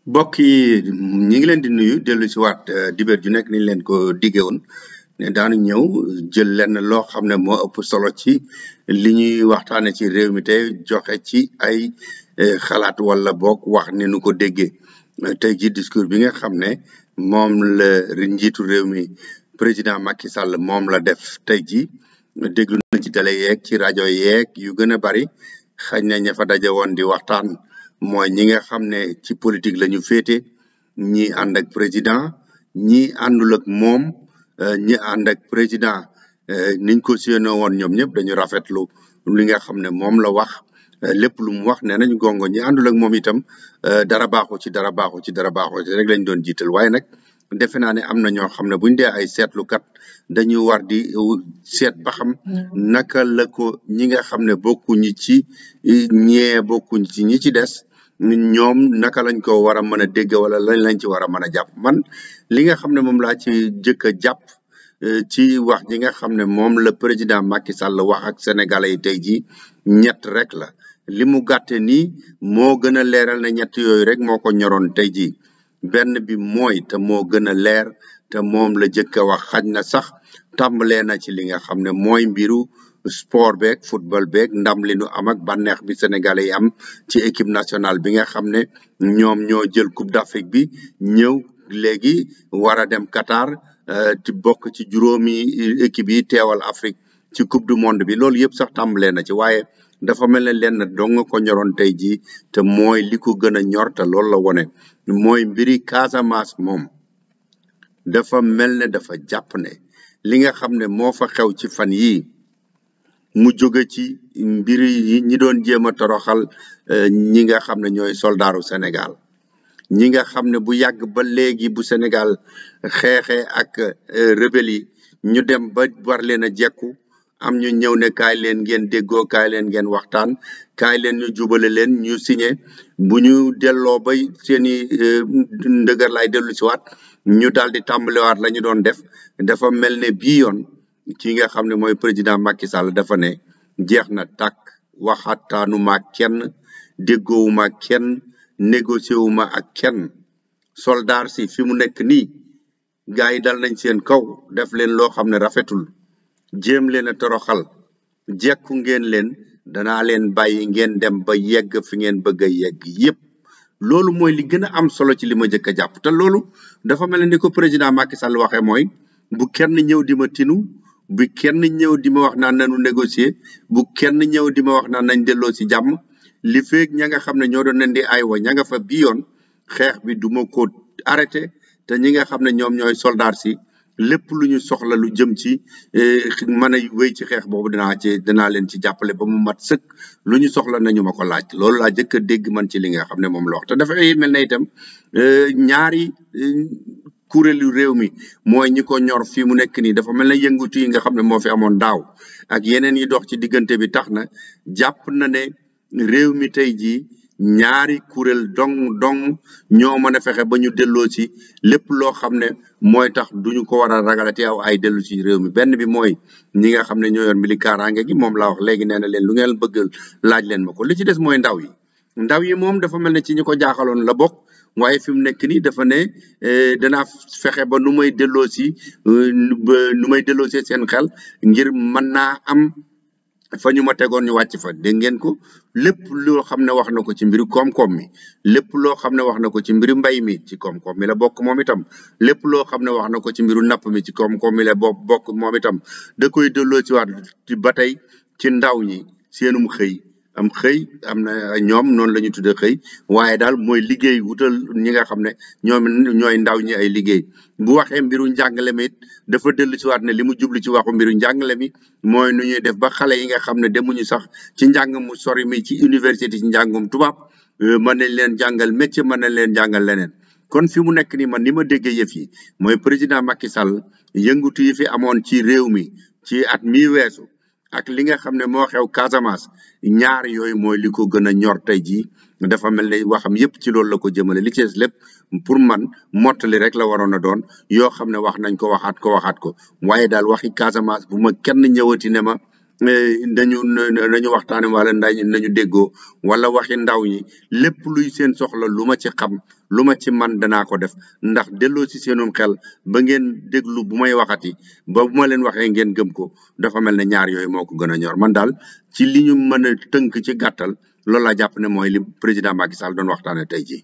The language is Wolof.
mbokk yi ñi ngi leen di nuyu dellu si waat dibéer ju nekk niñ leen ko diggee woon ne daanu ñëw jël lenn loo xam ne moo ëpp solo ci li ñuy waxtaane ci réew mi te joxe ci ay xalaat wala boog wax ne nu ko déggee tey ji discours bi nga xam ne moom la njiitu réew mi président Macky Sall moom la def tey ji déglu na ci télé yeeg ci rajo yeeg yu gën a bari xañ na ña fa daje woon di waxtaan mooy ñi nga xam ne ci politique la ñu féete ñi ànd ak président ñi àndul ak moom ñi ànd ak président niñ ko séenoo woon ñoom ñëpp dañu rafetlu li nga xam ne moom la wax lépp lu mu wax nee nañu gongo ñi àndul ak moom itam dara baaxu ci dara baaxu ci dara baaxu ci rek lañ doon jiital waaye nag defe naa ne am na ñoo xam ne buñ dee ay seetlukat dañuy war di seet ba xam naka la ko ñi nga xam ne bokkuñu ci ñee bokkuñ ci ñi ci des ñoom naka lañ ko war a mën a dégg wala lañ ci war a mën a jàpp man li nga xam ne moom laa ci jëkk a jàpp ci wax ji nga xam ne moom la président Macky Sall wax ak sénégalais yi tey jii ñett rek la li mu gàtte nii moo gën a leeral ne ñett yooyu rek moo ko ñoroon tey jii benn bi mooy te moo gën a leer te moom la jëkk a wax xaj na sax tàmbalee na ci li nga xam ne mooy mbiru sport beeg football beeg ndam li nu am ak bànneex bi sénégalais yi am ci équipe nationale bi nga xam ne ñoom ñoo jël coupe d'Afrique bi ñëw léegi war a dem Qatar ci bokk ci juróomi équipe yi teewal Afrique ci coupe du monde bi loolu yëpp sax tàmbalee na ci waaye dafa mel ne lenn dong ko ñoroon tey jii te mooy li ko gën a ñor te loolu la wone mooy mbiri Casamance moom dafa mel ne dafa jàpp ne li nga xam ne moo fa xew ci fan yii mu jóge ci mbiri yi ñi doon jéem a toroxal ñi nga xam ne ñooy soldaaru Sénégal ñi nga xam ne bu yàgg ba léegi bu Sénégal xeexee ak rebelle yi ñu dem ba war leen a jekku am ñu ñëw ne kaay leen ngeen déggoo kaay leen ngeen waxtaan kaay leen ñu jubale leen ñu signé bu ñu delloo bay seeni ndëgër lay dellu si waat ñu daal di tàmbaliwaat la ñu doon def dafa mel ne bii yoon ki nga xam ne mooy président Macky Sall dafa ne jeex na tàkk waxataanuma ak kenn déggoowuma ak kenn négocié wuma ak kenn soldaar si fi mu nekk nii gars yi dal nañ seen kaw def leen loo xam ne rafetul jéem leen a toroxal jekku ngeen leen danaa leen bàyyi ngeen dem ba yegg fi ngeen bëgg a yegg yépp loolu mooy li gën a am solo ci li ma jëkk a jàpp te loolu dafa mel ni ko président Macky Sall waxee mooy bu kenn ñëw di ma tinu bu kenn ñëw di ma wax naan nañu négocier bu kenn ñëw di ma wax naan nañ delloo ci jàmm li feeg ña nga xam ne ñoo doon leen di aywa ña nga fa bii yoon xeex bi duma ko arrêté te ñi nga xam ne ñoom ñooy soldaar si lépp lu ñu soxla lu jëm ci mën a wéy ci xeex boobu dinaa leen ci jàppale ba mu mat sëkk lu ñu soxla nañu ma ko laaj loolu laa jëkk a dégg man ci li nga xam ne moom la wax te dafay mel ne itam ñaari kuréelu réew mi mooy ñi ko ñor fii mu nekk nii dafa mel ne yëngutu yi nga xam ne moo fi amoon daaw ak yeneen yi dox ci diggante bi tax na jàpp na ne réew mi tey jii ñaari kuréel dong ñoo mën a fexe ba ñu delloo ci lépp loo xam ne mooy tax duñu ko war a ragalati aw ay dellu ci réew mi benn bi mooy ñi nga xam ne ñoo yor mbili kaaraange gi moom laa wax léegi nee na leen lu ngeen bëgg laaj leen ma ko li ci des mooy ndaw yi moom dafa mel ne ci ñi ko jaaxaloon la bokk waaye fi mu nekk nii dafa ne danaa fexe ba nu may delloo si seen xel ngir mën naa am fa ñu ma tegoon ñu wàcc fa dégg ngeen ko lépp loo xam ne wax na ko ci mbiru koom-koom mi lépp loo xam ne wax na ko ci mbiru mbay mi ci koom-koom mi la bokk moom itam lépp loo xam ne wax na ko ci mbiru napp mi ci koom-koom mi la bokk moom itam da koy delloo ci waat ba tey ci ndaw ñi seenum xëy am na ñoom noonu la ñu tuddee xëy waaye daal mooy liggéey wutal ñi nga xam ne ñooy ndaw ñi ay liggéey bu waxee mbiru njàngale mi it dafa dellu ci waat ne li mu jublu ci waxu mbiru njàngale mi mooy nu ñuy def ba xale yi nga xam ne demuñu sax ci njàng mu sori mi ci université ci njàngum tubaab mën nañ leen jàngal métier mën nañ leen jàngal leneen kon fi mu nekk nii man ni ma déggee yëf yi mooy président Macky Sall yëngutu yi fi amoon ci réew mi ci at mi weesu ak li nga xam ne moo xew Casamance ñaar yooyu mooy li ko gën a ñor tey jii dafa mel ne waxam yépp ci loolu la ko jëmale li ci des lépp pour man mottali rek la waroon a doon yoo xam ne wax nañ ko waxaat ko waaye daal waxi Casamance bu ma kenn ñëwati ne ma nañu waxtaane wala nañu déggoo wala waxi ndaw ñi lépp luy seen soxla lu ma ci xam lu ma ci man danaa ko def ndax delloo si seenum xel ba ngeen déglu bu may waxati ba bu ma leen waxee ngeen gëm ko dafa mel ne ñaar yooyu moo ko gën a ñor man daal ci li ñu mën a tënk ci gàttal loolu laa jàpp ne mooy li président Macky Sall doon waxtaane tey jii